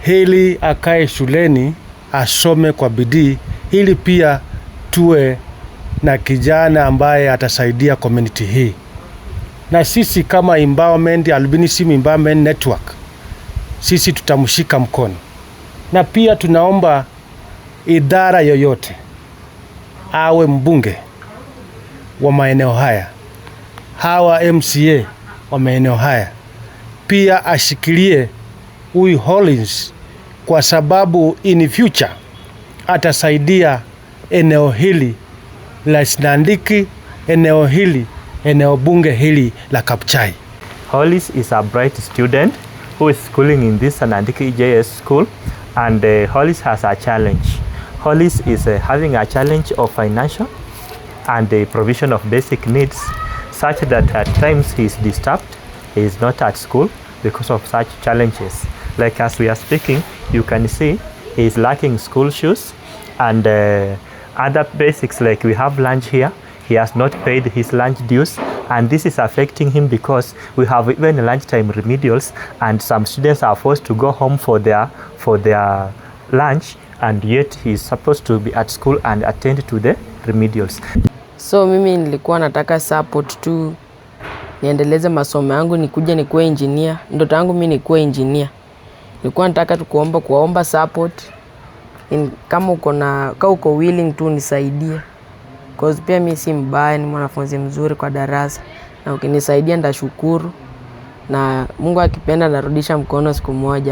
Hili akae shuleni asome kwa bidii, ili pia tuwe na kijana ambaye atasaidia community hii. Na sisi kama Empowerment, Albinism Empowerment Network, sisi tutamshika mkono, na pia tunaomba idara yoyote, awe mbunge wa maeneo haya, hawa MCA wa maeneo haya, pia ashikilie huyu Hollins kwa sababu in future atasaidia eneo hili la Nandiki, eneo hili, eneo bunge hili la Kabuchai. Hollis is a bright student who is schooling in this Nandiki JS school, and Hollis has a challenge. Hollis is having a challenge of financial and the provision of basic needs, such that at times he is disturbed, he is not at school because of such challenges. Like as we are speaking, you can see he is lacking school shoes and other basics, like we have lunch here. He has not paid his lunch dues, and this is affecting him because we have even lunchtime remedials, and some students are forced to go home for their lunch, and yet he is supposed to be at school and attend to the remedials. So mimi nilikuwa nataka support tu niendeleze masomo yangu, nikuje nikuwe engineer. Ndoto yangu mimi nikuwe engineer. Nilikuwa nataka tu kuomba support kama uko na kama uko willing tu nisaidie. 'Cause pia mi si mbaya, ni mwanafunzi mzuri kwa darasa, na ukinisaidia nitashukuru, na Mungu akipenda ntarudisha mkono siku moja.